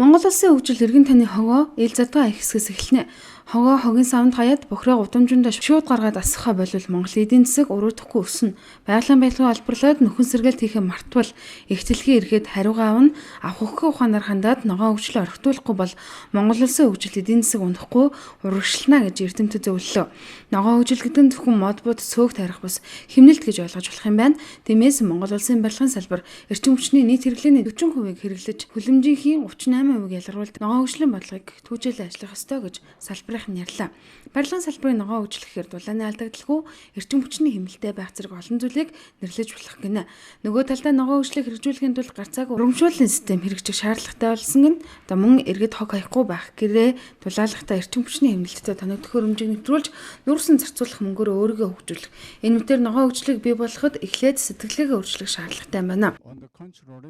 Монгол улсын хөгжил эргэн тойрны хогоо ил задгаа их хэсгээс эхэлнэ. Хогоо хогийн савнд хаяад бохироо гудамжиндаа шууд гаргаад асгахаа болвол Монгол эдийн засаг уруудахгүй өснө. Байгалийн баялгаа олборлоод нөхөн сэргээлт хийхээ мартвал их дэлхийн эргээд хариугаа авна. Авах өгөх ухаанаар хандаад ногоон хөгжлөө орхитуулахгүй бол Монгол улсын хөгжил эдийн засаг унахгүй урагшлана гэж эрдэмтэд зөвлөлөө. Ногоон хөгжил гэдэг нь зөвхөн мод бод цөөх тарих бус хэмнэлт гэж ойлгож болох юм байна. Тиймээс Монгол улсын барилгын салбар эрчим хүчний нийт хэрэглээний 40%-ийг хэрэглэж хүлэмжийнхээ 38%-ийг ялгаруулдаг ногоон хөгжлийн бодлогыг түүжээлэн ажиллах ёстой гэж салбарын нь ярьлаа. Барилгын салбарын ногоон хөгжил гэхээр дулааны алдагдaltaгүй эрчим хүчний хэмнэлттэй байх зэрэг олон зүйлийг нэрлэж болох гинэ. Нөгөө талдаа ногоон хөгжлийг хэрэгжүүлэхийн тулд гарцааг урамшууллын систем хэрэгжих шаардлагатай болсон гин. Одоо мөн иргэд хог хаяхгүй байх гэрээ дулаалгатай эрчим хүчний хэмнэлттэй тоног төхөөрөмжийг нэвтрүүлж нүүрсэн зарцуулах мөнгөөр өөрийгөө хөгжүүлэх. Энэ мэтээр ногоон хөгжлийг бий болгоход эхлээд сэтгэлгээгээ өөрчлөх шаардлагатай юм байна.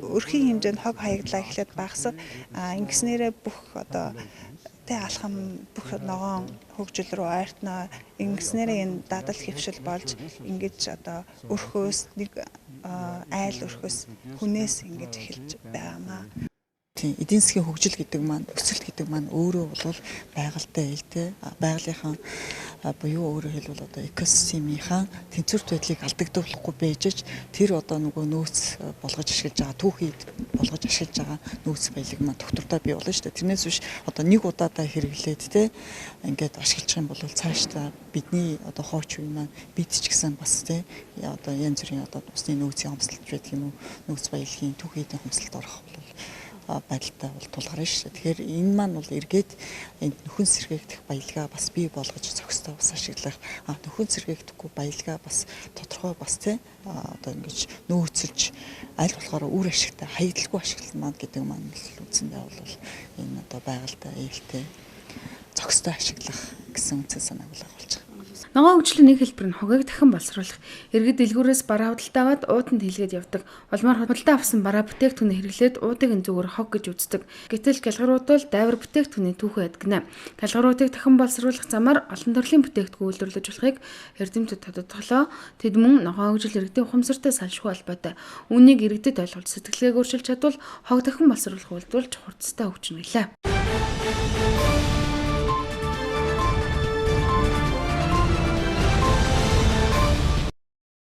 Өрхийн хэмжээнд хог хаягдлаа эхлээд багасгах. Ингэснээрээ бүх одоо тэ алхам бүх ногоон хөгжил рүү ойртноо. Ингэснээрээ энэ дадал хэвшил болж ингэж одоо өрхөөс нэг айл өрхөөс хүнээс ингэж эхэлж байгаамаа. Тийм, эдийн засгийн хөгжил гэдэг маань, өсөлт гэдэг маань өөрөө бол байгальтай ээлтэй, байгалийнхаа буюу өөрөөр хэлбэл одоо экосистемийнхаа тэнцвэрт байдлыг алдагдуулахгүй байж тэр одоо нөгөө нөөц болгож ашиглаж байгаа, түүхий болгож ашиглаж байгаа нөөц баялаг маань тогтвортой бий болно шүү дээ. Тэрнээс биш одоо нэг удаадаа хэрэглээд те ингээд ашиглах юм бол цаашдаа бидний одоо хооч үе маань бид ч гэсэн бас те одоо янз бүрийн одоо усны нөөцийн хомсдолч байдаг юм уу, нөөц баялагын түүхийдийн хомсдолд орох бол байдалтай бол тулгарна шүү дээ. Тэгэхээр энэ маань бол эргээд энэ нөхөн сэргээгдэх баялгаа бас бий болгож зохистой бас ашиглах, нөхөн сэргээгдэхгүй баялгаа бас тодорхой бас тий одоо ингэж нөөцөлж аль болохоор үр ашигтай хаягдaltaгүй ашиглал маань гэдэг маань л үндсэндээ бол энэ одоо байгальтай ээлтэй зохистой ашиглах гэсэн үндсэн санааг бол агуулж байгаа. Ногоон хөгжлийн нэг хэлбэр нь хогийг дахин боловсруулах. Иргэд дэлгүүрээс бараа худалдаа аваад уутанд хийлгээд явдаг. Улмаар худалдаа авсан бараа бүтээгдэхүүнээ хэрэглээд уудыг нь зүгээр хог гэж үздэг. Гэтэл гялгар ууд бол дайвар бүтээгдэхүүний түүхий байдаг гинэ. Гялгар уудыг дахин боловсруулах замаар олон төрлийн бүтээгдэхүүн үйлдвэрлэж болохыг эрдэмтэд тодотголоо. Тэд мөн ногоон хөгжил иргэдийн ухамсартай салшгүй холбоотой. Үүнийг иргэдэд ойлгуулж сэтгэлгээг өөрчилж чадвал хог дахин боловсруулах үйлдвэрлэж хурцтай хөгжинэ гэлээ.